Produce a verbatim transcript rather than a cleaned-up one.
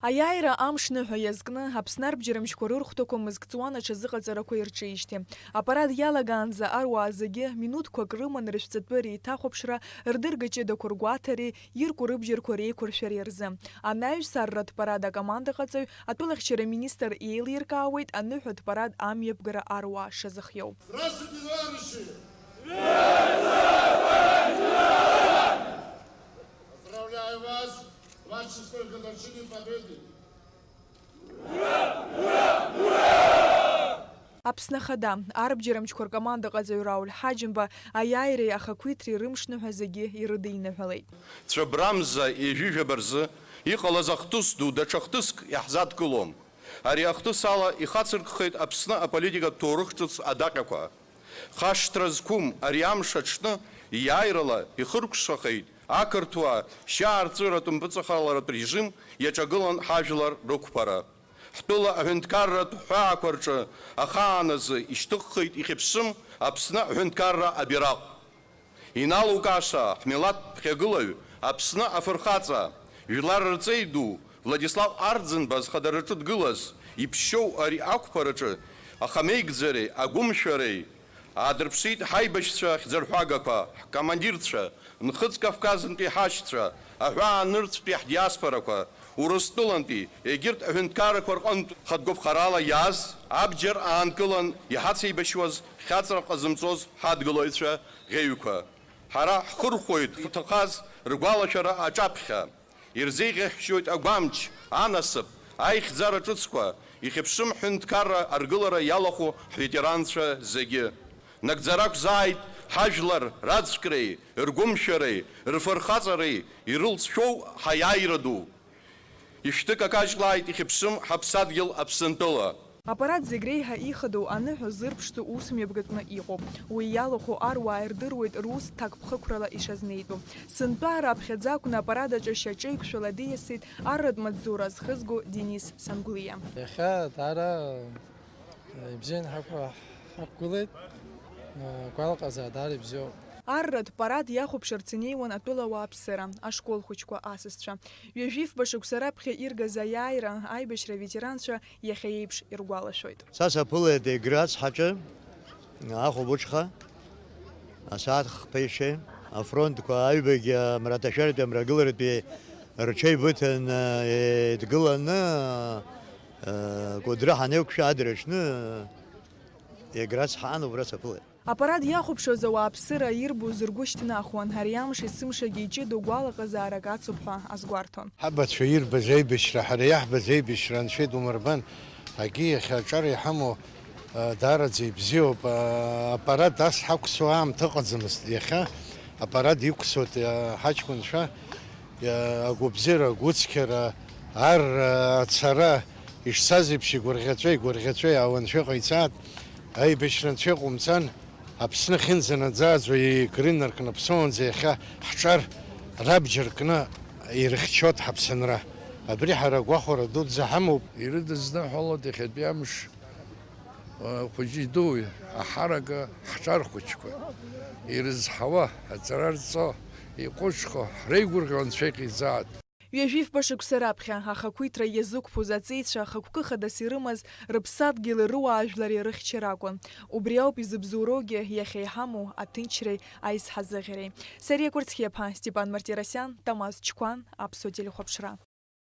Аиааира амшныҳәа иазкны, Аԥсны арбџьармчқәа рырхәҭақәа мызк ҵуан аҽазыҟаҵарақәа ирҿижьҭеи. Апарад иалагаанӡа аруаа зегьы минуҭқәак рыман рышәҵатәы реиҭахәаԥшра, рдырга ҷыдақәа ргәаҭареи ирку рыбџьарқәа реиқәыршәареи рзы. Анаҩс арратә парад акомандаҟаҵаҩ атәылахьчара министр еилиркаауеит аныҳәатә парад амҩаԥгара аруаа шазыхиоу. Здравствуйте, товарищи! Поздравляю вас с вашей столь годовщиной победы! Аԥсны Ахада, арбџьармчқәа ркомандаҟаҵаҩ Рауль Ҳаџьымба аиааиреи ахақәиҭреи рымшныҳәа зегьы ирыдиныҳәалеит. Цәыбрамза ҩажәижәаба рзы иҟалаз ахҭыс ду даҽа хҭыск иаҳзадкылом. Ари ахҭыс ала ихацыркхеит Аԥсны аполитикатә ҭоурых ҿыц адаҟьақәа. Хашҭра зқәым ари амш аҽны иааирала ихыркәшахеит ақырҭуа шьаарҵәыратә мпыҵахаларатә режим иаҿагылан ҳажәлар рықәԥара. Ҳтәыла аҳәынҭқарратә ҳәаақәа рҿы ахааназы ишьҭыххеит ихьыԥшым Аԥсны аҳәынҭқарра абираҟ. Иналукааша ҳмилаҭ ԥхьагылаҩ, Аԥсны афырхаҵа, жәлар рҵеи ду Владислав Арӡынба зхадараҿы дгылаз, иԥшьоу ари ақәԥараҿы ахамеигӡареи агәымшәареи аадырԥшит ҳаибашьцәа хьӡырҳәагақәа, ҳкомандирцәа, Нхыҵ Кавказынтәи ҳашьцәа, аҳәаа нырцәтәи ҳдиаспорақәа, Урыстәылантәи, егьырҭ аҳәынҭқаррақәа рҟынтә хатәгәаԥхарала иааз, абџьар аанкылан иҳацеибашьуаз хьаҵра ҟазымҵоз ҳадгылаҩцәа ӷьеҩқәа. Ҳара ҳхырхәоит ҳҭахаз ргәалашәара аҿаԥхьа. Ирзеиӷьаҳшьоит агәамч, анасыԥ, аихьӡара ҿыцқәа, ихьыԥшым ҳәынҭқарра аргылара иалахәу ҳветеранцәа зегьы. Нагӡара ақәзааит ҳажәлар рацәкреи, ргәымшәареи, рфырхаҵареи ирылҵшәоу ҳаиааира ду. Ишәҭыкакажьлааит ихьыԥшым ҳаԥсадгьыл Аԥсынтәыла. Апарад зегь реиҳа ихадоу аныҳәа зырԥшӡо ус мҩаԥгатәны иҟоуп. Уи иалахәу аруаа ирдыруеит рус ҭакԥхықәрала ишазнеитәу. Сынтәа раԥхьаӡа акәны апарад аҿы шьаҿеиқәшәала диасит арратә маҵзура зхызго Денис Сангәлиа. Иахьа даара ибзиан ҳақәгылеит, гәалаҟазаара даара ибзиоуп. Арратә парад иахәаԥшырц инеиуан атәыла ауааԥсыра, ашкол хәыҷқәа, асасцәа. Ҩажәифба шықәса раԥхьа иргаз аиааира аибашьра аветеранцәа иахьа еиԥш иргәалашәоит. Са саԥылеит Егры ацҳаҿы, ахәылбыҽха, асааҭ хԥа ишеи, афронтқәа аҩбагьы амраҭашәаратәи амрагыларатәи рҽеибыҭаны, еидгыланы, Кәыдры ҳанеиқәшәа адырҩаҽны, Егры ацҳан убра саԥылеит. Апарад иахәаԥшуаз ауааԥсыра ирбоз ргәы шьҭнахуан, ари амш есымшагьы иҷыдоу гәалаҟазаарак ацуп ҳәа азгәарҭон. Ҳабацәа ирбаз аибашьра, ҳара иаҳбаз аибашьра Анцәа идумырбан, егьи иахьа аҿар иҳамоу, а, даараӡа ибзиоуп. А, апарад ас ҳақәсуа аамҭа ыҟаӡамызт. Иахьа апарад иқәсуеит, а, ҳаҷкәынцәа, а, агәыбзиара, агәыцқьара, ар, а, ацара, ишцаз еиԥш игәырӷьаҵәа, игәырӷьаҵәа иаауа Анцәа иҟаиҵааит. Аибашьра Анцәа иҟоумҵан. Аԥсны ахьынӡанаӡааӡо, егры инаркны аԥсуаанӡа иахьа ҳҿар рабџьар кны ирыхьчоит ҳаԥсынра. Абри ҳара агәахәара дуӡӡа ҳамоуп. Ирыдызныҳәалоит иахьатәи амш, а, хәыҷи-дуи, аҳаракы ҳҿар хәыҷқәа. Ирызҳауа, аҵара рҵо, иҟәыҿхо, ҳреигәырӷьо Анцәа иҟаиҵааит. Ҩажәифба шықәса раԥхьа ахақәиҭра иазықәԥоз аҵеицәа хықәкы хадас ирымаз рыԥсадгьыли рыуаажәлари рыхьчара акәын. Убри ауп изыбзоуроугьы иахьа иҳамоу аҭынчреи аизҳазыӷьареи. Сариа Кәырцхиаԥа, Степан Мартиросиан, Тамаз Чқәан, Аԥсуа телехәаԥшра.